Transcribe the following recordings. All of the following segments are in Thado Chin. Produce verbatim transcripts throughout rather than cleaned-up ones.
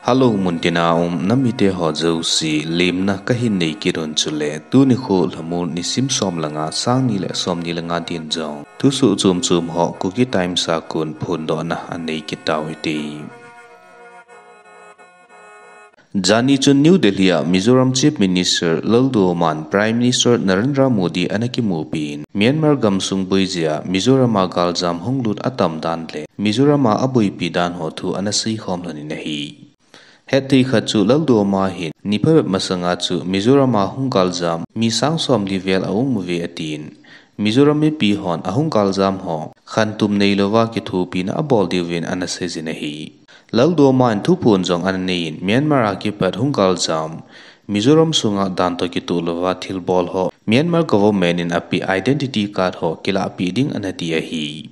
Hello, muntina um namite ho jouse, lemna kahin nei kit un chule, tuni kho Lhamur nisim som le nga, sang ni le som ni le nga din jong thusoh chom chom ho Kuki Times a kon phondohna anei kit tau hite. Janhi chun New Delhi a Mizoram Chief Minister Lalduhoma'n Prime Minister Narendra Modi ana kimupi in, Myanmar gamsung boi jeh a Mizoram a galjam hung lut atam dan le Mizoram a aboipi dan ho thu ana seikhom lhon in ahi. Hetthei khat chu Lalduhoma hin ni phabep masanga chu Mizoram a hung galjam mi sang som li vel aum uve atin, Mizoram mipi hon ahung galjam ho khantum neilouva kithopina abol diuvin ana seijin ahi. Lalduhoma in thuphon jong ana nei in, Myanmar a kipat hung galjam Mizoram sunga dan toh kitoh louva thilbol ho Myanmar government in apeh identity card ho kilahpeh ding ana ti ahi.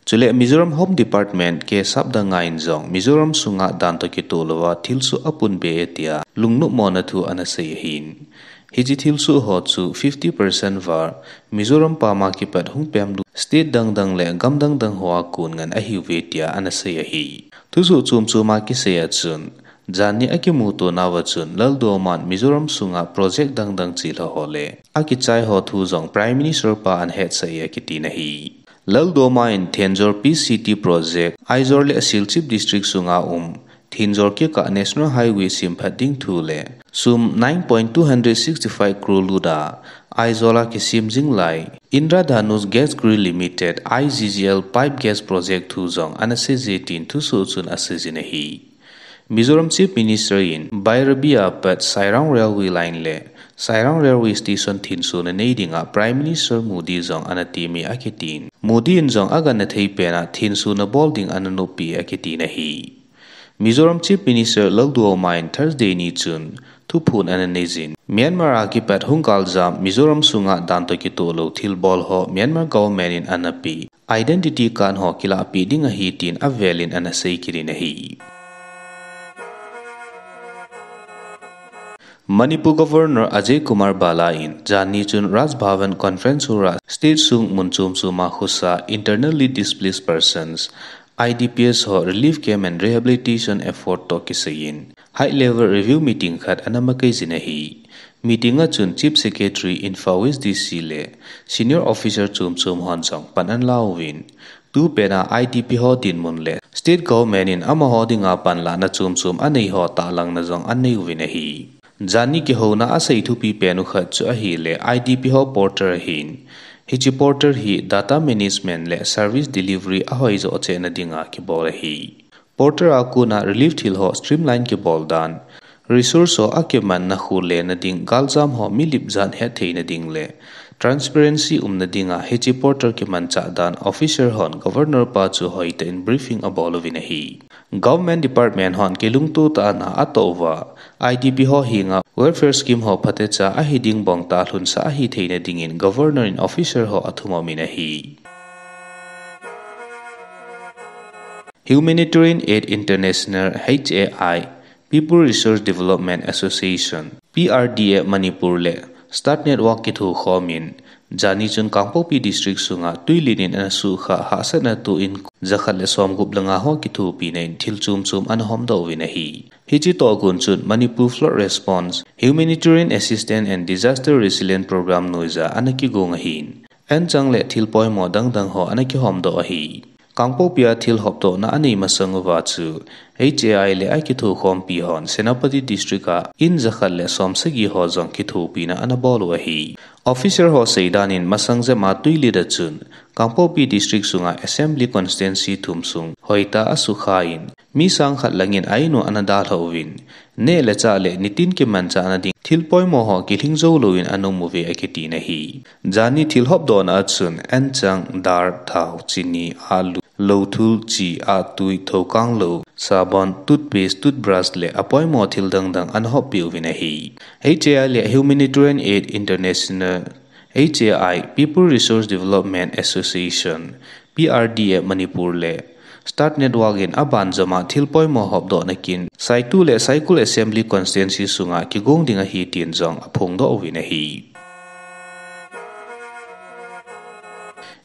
Chule Mizoram Home Department K Sapdanga in jong Mizoram sunga dan toh kitoh louva thilsoh apunbe e tia lungnopmona thu ana sei ahin. Hiche thilsoh ho chu fifty percent val Mizoram pam a kipat hung pemlut state dang dang le gam dang dang hoa kon ngen ahiuve tia ana sei ahi. Thusoh chom chom a kisei a chun, janhi a kimuto nauva chun Lalduhoma'n Mizoram sunga project dang dang chelha ho le akichai ho thu jong Prime Minister pa ana hetsah e akitin ahi. Lalduhoma in Thenjor Peace City Project, Aizawl le Silchar District sunga um Thenjor kikah National Highway semphat ding thu le sum nine point two hundred sixty five crore lut a Aizawl a kisem jing lai Indradhanush Gas Grid Limited, I G G L, pipe gas project thu jong ana seije tin thusoh chun aseijin ahi. Mizoram Chief Minister in Bairabi a pat Sairang Railway Line le Sairang Railway Station thensona nei dinga Prime Minister Modi jong ana temme akitin, Modi in jong agangthei pen a thensona bol ding ana noppeh e akitin ahi. Mizoram Chief Minister Lalduhoma in Thursday ni chun thuphon ana neijin, Myanmar a kipat hung galjam Mizoram sunga dan toh kitoh lou thilbol ho Myanmar government in ana peh identity card ho kilahpeh ding ahi tin avel in ana sei kit in ahi. Manipur Governor Ajay Kumar Bhalla in janhi chun Raj Bhavan Conference Hall a state sung mun chom chom a khosa Internally Displaced Persons, I D Ps ho relief camp and rehabilitation effort toh kisai in high level review meeting khat ana makai jin ahi. Meeting a chun Chief Secretary, Imphal West D C le senior officer chom chom hon jong pan ana la uvin, tupen a I D P ho dinmun le state government in amaho dinga panlahna chom chom anei ho tahlangna jong anei uvin ahi. Janhi kihouna a sei thupi pen u khat chu ahile I D P ho portal ahin, hiche portal hi data management le service delivery ahoi joh cheh na dinga kibol ahi. Portal a kona relief thil ho streamline kibol dan, resource ho akimanna khulle na ding, galjam ho milip jan hetthei na ding le transparency umna dinga hiche portal kimanchah dan officer hon Governor pa chu hoitah in briefing abol uvin ahi. Government department hon kilungto tah a na atoh uva, I D P ho henga welfare scheme ho phatecha ahi ding bang tah lhunsah ahi theina dingin Governor in officer ho athum umin ahi. Humanitarian Aid International, H A I, People Resource Development Association, P R D A Manipur le Start Network kithokhom in, janhi chun Kangpokpi District sunga twilet in ana sukha hahsatna toh in jakhat le somgup le nga ho kithopina in thil chom chom ana homdoh uvin ahi. Hiche tohgon chun Manipur Flood Response, Humanitarian Assistance and Disaster Resilience Program noija ana kigong ahin, anchang le thil poimo dang dang ho ana kihomdoh ahi. Kangpokpi a thil hopdohna anei masang uva chu H A I le akithokhompi hon Senapati District a in jakhat le somsagi ho jong kithopina ana bol u ahi. Officer ho seidan in masang jep a twilet a chun Kangpokpi District sunga Assembly Constituency thum sung hoitah a sukha in, mi sang khat langin a in u ana dalha uvin, neh le chah le nitin kimanchahna ding thil poimo ho kilhing jou louvin ana um uve akitin ahi. Janhi thil hopdohna a chun anchang, dal, thao, chini, alu, louthul, chi, ahtui, thoukang lou, sabon, toothpaste, toothbrush le apoimo thil dang dang ana hoppeh uvin ahi. H A I le Humanitarian Aid International, H A I, People Resource Development Association, P R D A Manipur le Start Network in aban jom a thil poimo hopdohna kin Saitu le Saikul Assembly Constituency sunga kigong ding ahi tin jong aphongdoh uvin ahi.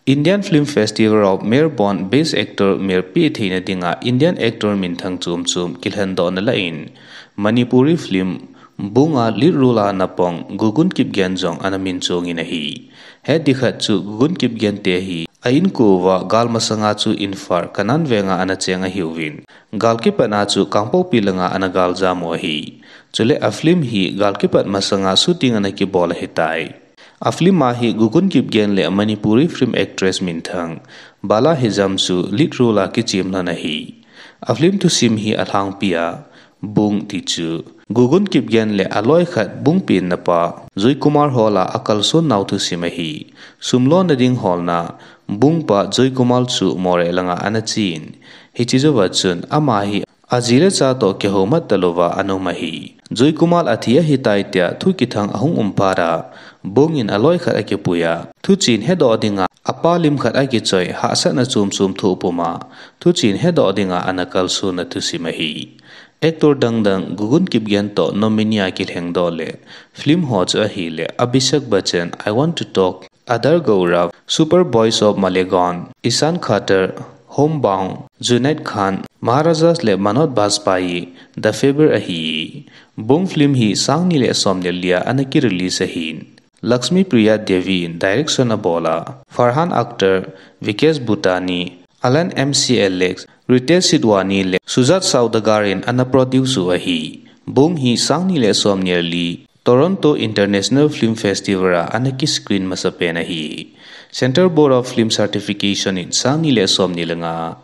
Indian Film Festival of Melbourne Best Actor melpi theina dinga Indian actor minthang chom chom kilhendohna lah in Manipuri film Bunga lead role a ana pang Gugun Kipgen jong ana min chong in ahi. Hetding khat chu Gugun Kipgen te hi a inkuva gal masanga chu Imphal Kanan venga ana cheng ahiuvin, gal kipatna chu Kangpokpi langa ana galjam u ahi. Chule a film hi gal kipat masanga shooting ana kibol ahitai. A film a hi Gugun Kipgen le Manipuri film actress minthang Bala Hijam chu lead role a kichim lhon ahi. A film thusim hi alhangpi a, Bung ti chu Gugun Kipgen le aloi khat Bung penna pa Joykumar hol a akalson nau thusim ahi. Sum lona ding holna Bung pa Joykumar chu Moreh langa ana chen. Hiche jouva chun ama hi aji le cha toh kihoumat talouva ana um ahi. Joykumar athi ahitai tia thu kithang ahung um phat a, Bung in aloi khat akipui a, thuchen hedoh dinga apa lim khat akichoi, hahsatna chom chom thoh pum a, thuchen hedoh dinga ana kalsonna thusim ahi. Actor dang dang Gugun Kipgen toh nominee a kilhengdoh le film ho chu ahile Abhishek Bachchan, I Want to Talk, Aadharsh Gourav, Superboys of Malegaon, Ishaan Khatter, Homebound, Junaid Khan, Maharajas le Manoj Bajpayee, The Favourite ahi. Bung film hi sang ni le som ni le li a ana kirelease ahin, Lakshmi Priya Devi in direction abol a, Farhan Akhtar, Vikesh Bhutani, Alan M C Alex, Ritesh Sidhwani le Shujaat Saudagar in ana produce u ahi. Bung hi sang ni le som ni le li Toronto International Film Festival a ana kiscreen masapen ahi. Central Board of Film Certification in sang ni le som ni le nga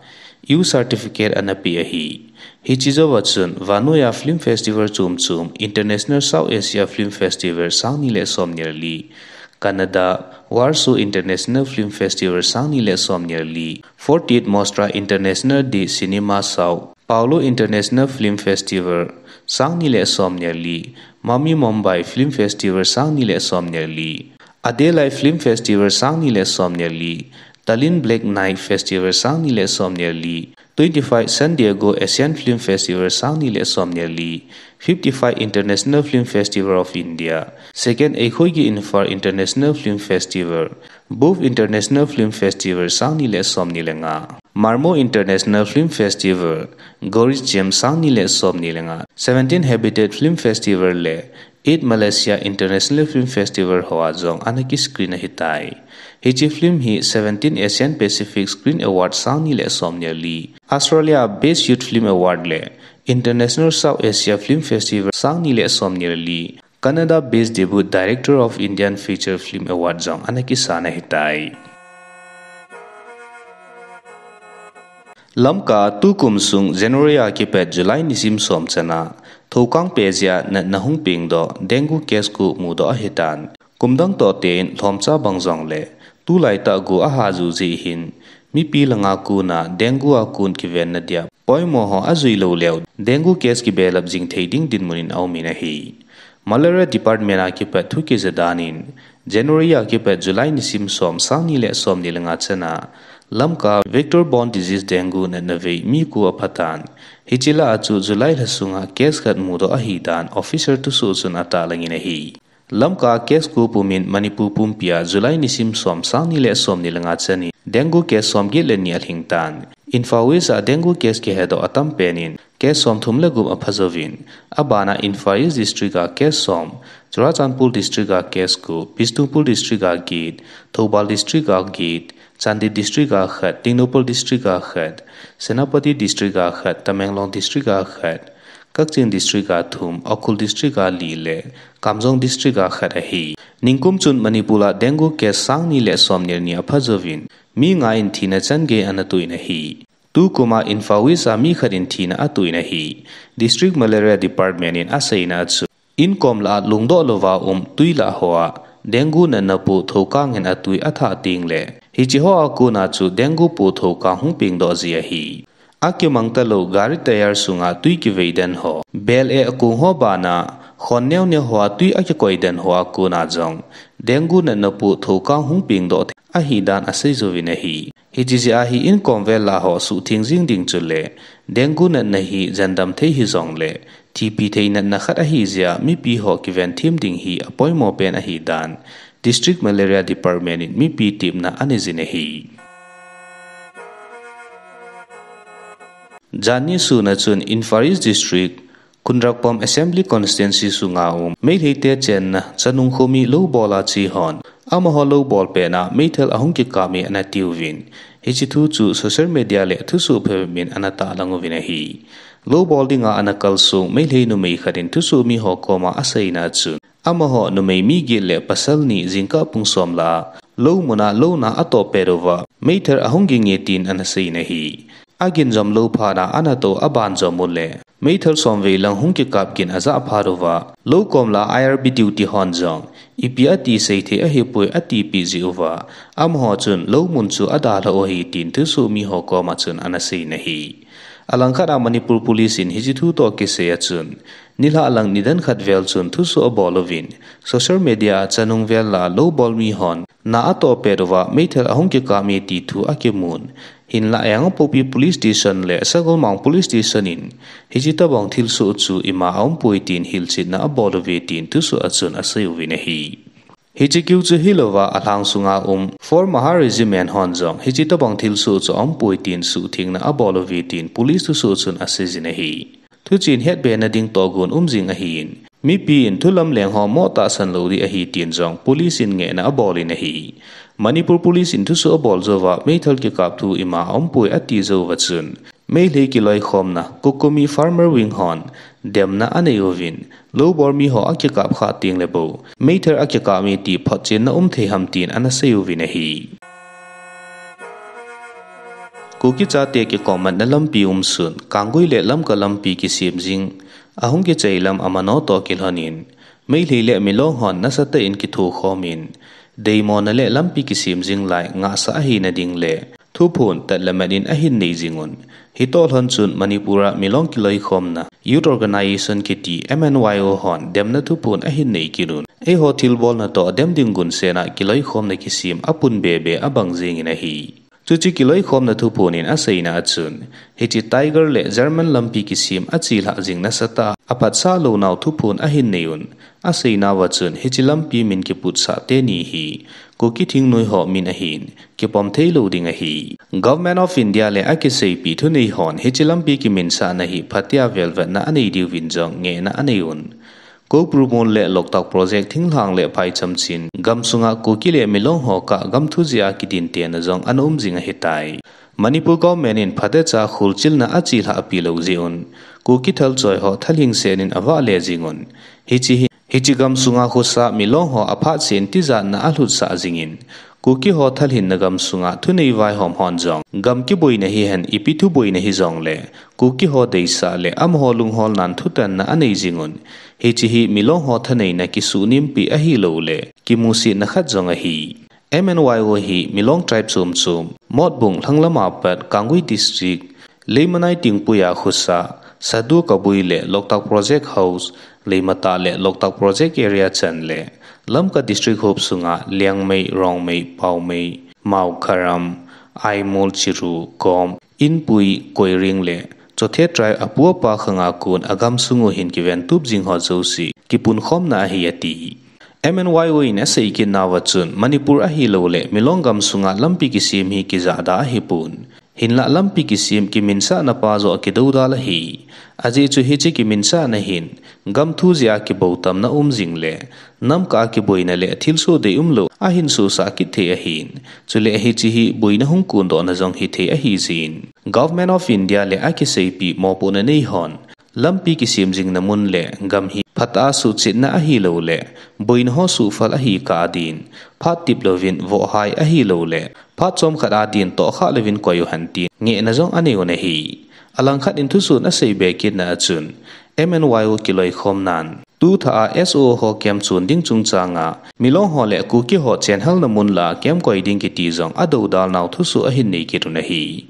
U certificate ana pe ahi. Hiche jouva chun vannoi a film festival chom chom, International South Asia Film Festival sang ni le som ni le li, Canada, Warsaw International Film Festival sang ni le som ni le li, fortieth Mostra International de Cinema Sao Paulo International Film Festival sang ni le som ni le li, Mami Mumbai Film Festival sang ni le som ni le li, Adelaide Film Festival sang ni le som ni le li, Tallinn Black Night Festival sang ni le som ni le li, twenty-five San Diego Asian Film Festival sang ni le som ni le li, fifty-five International Film Festival of India, second Eikhoiki Imphal International Film Festival, Bhuv International Film Festival sang ni le som ni le nga, Malmo International Film Festival, Goris James sang ni le som ni le nga, seventeen Habitat Film Festival le eight Malaysia International Film Festival hoa jong ana kiscreen ahitai. Hiche film hi seventeen Asian Pacific Screen Award sang ni le som ni le li, Australia Best Youth Film Award le International South Asia Film Festival sang ni le som ni le li, Canada Best Debut Director of Indian Feature Film Award jong ana kisan ahitai. Lamka a tukum sung January a kipat July nisim som chana thoukang peh jeh a natna hung pengdoh dengue case ko mudoh ahitan. Kum dang toh tein lhomcha bang jongle, tulai tah go aha ju jeh hin, mipi langa kona dengue a kon kivenna dia poimo ho ajui lou leu, dengue case kibelap jing thei ding dinmun in aumin ahi. Malaria Department a kipat thu kija dan in, January a kipat July nisim som, sang ni le som ni le nga chana Lamka vector borne disease dengue natna vei mi ko aphatan. Hiche lah a chu July lha sunga case khat mudoh ahidan officer thusoh chun atahlang in ahi. Lamka case ko pumin Manipur pumpia July nisim som, sang ni le som ni le nga chanin dengue case somget le ni alhingtan. Imphal West a dengue case kihedoh atam penin case somthum le gup aphajouvin, abana Imphal East District a case som, Churachandpur District a case ko, Bishnupur District a get, Thoubal District a get, Chandel District a khat, Tengnoupal District a khat, Senapati District a khat, Tamenglong District a khat, Kakching District a thum, Ukhrul District a li le Kamjong District a khat ahi. Ningkum chun Manipur a dengue case sang ni le som ni le ni aphajouvin, mi nga in thina changei ana toh in ahi. Tukuma Imphal West a mi khat in thina atoh in ahi. District Malaria Department in aseina chu, inkom lah a lungdoh louva um tui lah hoa dengue natna po thoukang in atui athah tengle, hiche hoa kona chu dengue po thoukang hung pengdoh ji ahi. Akimang talou gari tyre sunga tui kivei den ho, bel e akong ho bana khon neo neo hoa tui akikoi den hoa kona jong dengue natna po thoukang hung pengdoh thei ahidan aseijouvin ahi. Hiche jeh a hi inkom vel lah ho suhtheng jing ding chule, dengue natna hi jandam thei hijongle, thipi thei natna khat ahi jeh a mipi ho kiven them ding hi apoimo pen ahi dan District Malaria Department in mipi tepna anei jin ahi. Janhi sun a chun Imphal East District, Khundrakpam Assembly Constituency sunga um Meitei te chenna Chanung khomi lou bol a che hon amaho lou bol pen a meithal ahung kikap e ana tiuvin, hiche thu chu social media le thusoh phabep in ana tahlang uvin ahi. Lou bol dinga ana kalsong Meitei numei khat in thusoh mi ho koma aseina chun, amaho numei mi get le pasal ni jingkah pung som lah a lou mun a lou na atoh pet uva meithal ahung ging e tin ana seiyin ahi. Agin jom lou phat a ana tou aban jom u le meithal som vei lang hung kikap gin ajah phat uva lou kom lah a I R B duty hon jong ipi ati seithei ahipoi atipeh jeh uva amaho chun lou mun chu adalha u ahi tin thusoh mi ho koma chun ana seiyin ahi. Alangkhat a Manipur Police in hiche thu toh kisei a chun, nilhah lang nidan khat vel chun thusoh abol uvin, social media a Chanung vel lah a lou bol mi hon na atoh pet uva meithal ahung kikap e ti thu akimun. Hinlah Yaingangpokpi Police Station le Sagolmang Police Station in hiche tobang thilsoh chu ima aumpoi tin hilchetna abol uve tin thusoh a chun asei uvin ahi. Hiche kiu chu hilouva alhang sunga um Four Mahar Regiment hon jong hiche tobang thilsoh chu aumpoi tin suhthengna abol uve tin police thusoh chun asei jin ahi. Thuchen hetbe nading tohgon um jing ahin, mipi in thu lamleng ho mo tahsan lou ding ahi tin jong police in ngehna abol in ahi. Manipur Police in thusoh abol jouva meithal kikap thu ima aumpoi ati jouva chun, Meitei kiloikhomna COCOMI Farmer Wing hon demna anei uvin, lou bol mi ho akikap khah teng le bou meithal akikap e ti photchenna um thei ham tin ana sei uvin ahi. Kuki chate kikomatna lampi umsun Kanggui le Lamka lampi kisem jing ahung kichai lam amano toh kilhon in, Meitei le Milong hon nasatah in kithokhom in, deimona le lampi kisem jing lai ngahsah ahina ding le thuphon tat le mat in ahin nei jing un. Hitoh lhon chun Manipur a Milong kiloikhomna Youth Organisation kiti M N Y O hon demna thuphon ahin nei kit un. Eiho thilbolna toh dem ding gunsen a kiloikhomna kisem apun bebe abang jing in ahi. Chuche kiloikhomna thuphon in aseina a chun, hiche Tiger le German lampi kisem achelhah jing nasatah a aphatsah lounau thuphon ahin nei un. Aseinauva chun hiche lampi min kiputsah teni hi Kuki thingnoi ho min ahin, kipom theilou ding ahi. Government of India le akiseipeh thunei hon hiche lampi kiminsahna hi phatea velvetna anei diuvin jong ngehna anei un. Koupru mol le Loktak Project thinglhang le phaicham chin gamsunga Kuki le Milong ho kah gamthu jeh a kidintena jong ana um jing ahitai. Manipur government in phatecha kholchilna achelhah pi lou jeh un, Kuki thalchoi ho thalhingset in avahle jing un. Hiche hi, hiche gamsunga khosa Milong ho aphat sen tijatna alhutsah jingin, Kuki ho thalhinna gamsunga thunei vaihom hon jong gam kiboina hihen ipi thuboina hijongle, Kuki ho deisah le amaho lungholnan thutanna anei jing un. Hiche hi Milong ho thaneina kisuhnempi ahilouleh kimusetna khat jong ahi. M N Y O hi Milong tribe chom chom, Motbung lhanglam a pat Kanggui District, Leimanai Tingpui a khosa, Sadhu Kabui le Loktak Project House, Leimatah le Loktak Project Area chan le Lamka District hop sunga Liangmei, Rongmei, Paomei, Maokharam, Aimol, Chiru, Kom, Inpui, Koiring le Chothe tribe apu apa khanga kon agamsung u hin kiventup jing ho jouse kipunkhomna ahi ati. M N Y O in asei kitnauva chun Manipur ahilouleh Milong gamsunga lampi kisem hi kijahda ahipon. Hinlah lampi kisem kiminsahna pa joh akidoudal ahi. Ajeh chu hiche kiminsahna hin gamthu jeh a kiboutamna um jing le namkah a kiboina le thilsoh deium lou ahin sohsah kit thei ahin. Chule hiche hi boina hung kondohna jong hithei ahijin, Government of India le akiseipeh mopohna nei hon lampi kisem jingna mun le gam hi phatah a suhchetna ahilouleh boina ho suhphal ahi kah a din, phat tip louvin vohhai ahilouleh phat chomkhat a din tohkhah louvin koi uhen tin ngehna jong anei un ahi. Alangkhat in thusoh in aseibe kitna a chun, M N Y O kiloikhomnan tuthah a S O O ho camp chon ding chungchanga Milong ho le Kuki ho chenhalna mun lah a camp koi ding kiti jong adoudalnau thusoh ahin nei kit un ahi.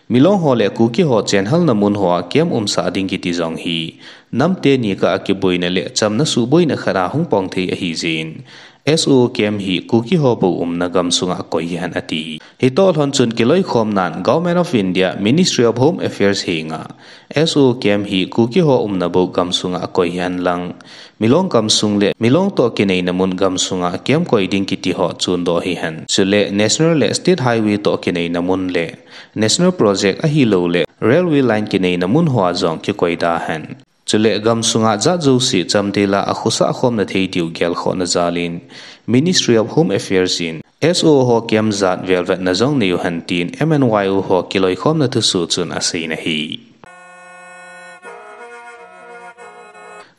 Milong ho le Kuki ho chenhalna mun hoa camp umsah ding kiti jong hi nam teni kah a kiboina le chamna suhboina khat a hung pang thei ahijin, S O O camp hi Kuki ho bou umna gamsunga koi hihen ati. Hitoh lhon chun kiloikhomnan Government of India, Ministry of Home Affairs henga S O O camp hi Kuki ho umna bou gamsunga koi hihen lang, Milong gamsung le Milong toh kineina mun gamsunga camp koi ding kiti ho chundoh hihen. Chule National le State Highway toh kineina mun le National Project ahilouleh Railway Line kineina mun hoa jong kikoi dahen. Chule gamsunga jat jouse chamdela akhosah khomna thei diu gelkhohna jalin Ministry of Home Affairs in S O O ho camp jat velvetna jong neiu hen tin M N Y O ho kiloikhomna thusoh chun aseiyin ahi.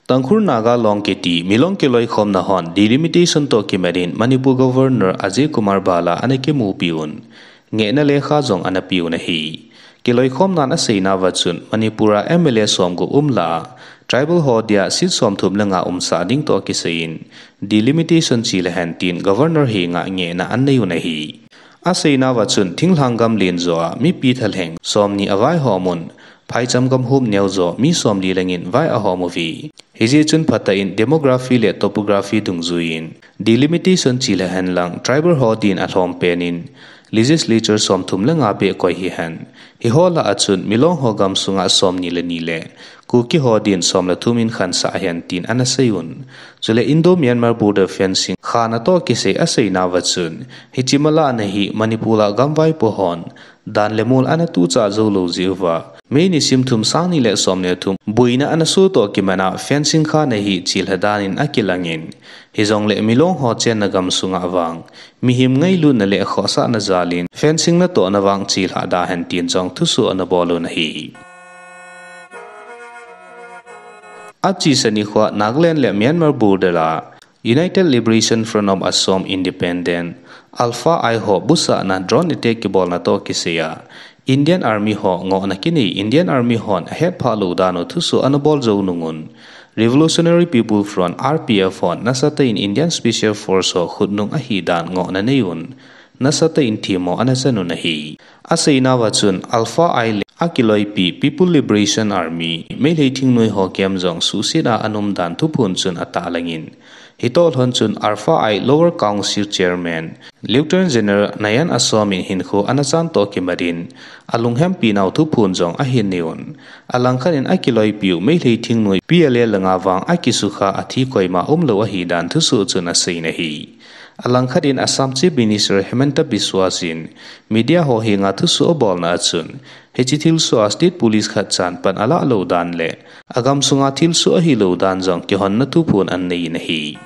Tangkhul Naga Long kiti Milong kiloikhomna hon delimitation toh kimatin Manipur Governor Ajay Kumar Bhalla ana kimupiuvin, ngehna lekha jong ana peuvin ahi. Kiloikhomnan aseinauva chun Manipur a M L A somgup umlah a tribal ho dia seat somthum le nga umsah ding toh kisaiyin delimitation chilehen tin Governor henga ngehna ananeiuvin ahi. Aseinauva chun thinglhang gam lenjo a mipi thalheng somni avaihom un, phaicham gam hop neojo mi somli langin vai ahom uve. Hijeh chun phatah in demography le topography dungjuiyin delimitation chilehen lang tribal ho din alhompen in legislature somthum le nga beh koi hihen. Hiho lah a chun Milong ho gamsunga somni le ni le Kuki ho din som le thum in khansah hihen tin ana seiyun. Chule Indo-Myanmar border fencing khana toh kisai aseinauva chun, hiche malahna hi Manipur a gamvaipo hon dan le mol ana tuchah joulou jeh uva May nisim thum, sang ni le som le thum boina ana soh toh kimana fencing khana hi chelha danin akilangin, hijongle Milong ho chenna gamsunga vang mihem ngailutna le khohsahna jalin fencing natohna vang chelha dahen tin jong thusoh ana bolun ahi. Achesa nikhoa Nagaland le Myanmar border a United Liberation Front of Assam Independent, ULFA-I ho busahna drone attack kibolna toh kisaiya Indian Army ho ngohna kinei Indian Army hon ahetphah lou dan u thusoh ana bol jou nungun, Revolutionary People Front, R P F hon nasatah in Indian Special Force ho khutnung ahidan ngohna neiyun, nasatah in themmo ana chanun ahi. Aseinauva chun ULFA-I le akiloipi People Liberation Army, Meitei thingnoi ho camp jong suhset a ana umdan thuphon chun atahlangin, hitoh lhon chun ULFA-I Lower Council Chairman, Lieutenant General Nayan Asom in hinkho ana chan toh kimatin, alunghempi nau thuphon jong ahin neiyun. Alangkhat in akiloipiu Meitei thingnoi P L A langa vang akisukha athi koima umlou ahidan thusoh chun aseiyin ahi. Alangkhat in Assam Chief Minister Himanta Biswa Sarma in media ho henga thusoh abolna a chun, hiche thilsoh a State Police khatchan pan alah lou dan le agamsunga thilsoh ahilou dan jong kihonna thuphon ana neiyin ahi.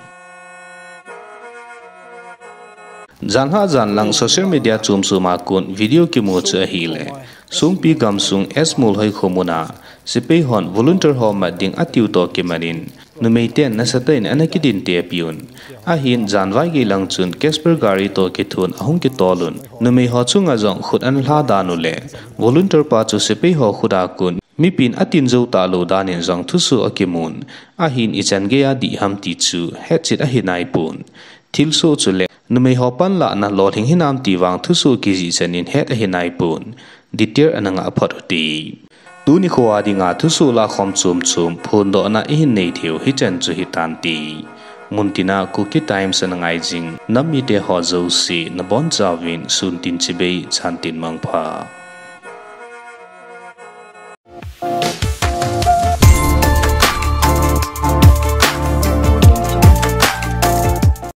Janhi janlang social media chom chom a kon video kimu chu ahile, Songpi gamsung S Molhoi khomun a sepai hon volunteer ho mat ding atiu toh kimatin, numei ten nasatah in ana kidin tepiun. Ahin janvai geilang chun Casper gari toh kithun ahung kitolun, numei ho chunga jong khut ana lha dan u le volunteer pa chu sepai ho khut a kon mipin atin jou talou danin jong thusoh akimun. Ahin ichan geiya dih ham ti chu hetchet ahi naipon. Thilsoh chule numei ho panlahna lolhing hinam ti vang thusoh kijih chanin het ahi naipon. Detail ana ngah phot ute. Tuni khoa dinga thusoh lahkhom chom chom phondohna ihin nei theiu hichan chu hitante. Muntina Kuki Times ana ngai jing nam mite ho jouse nabonchauvin sun tin chibai, chan tin mangpha.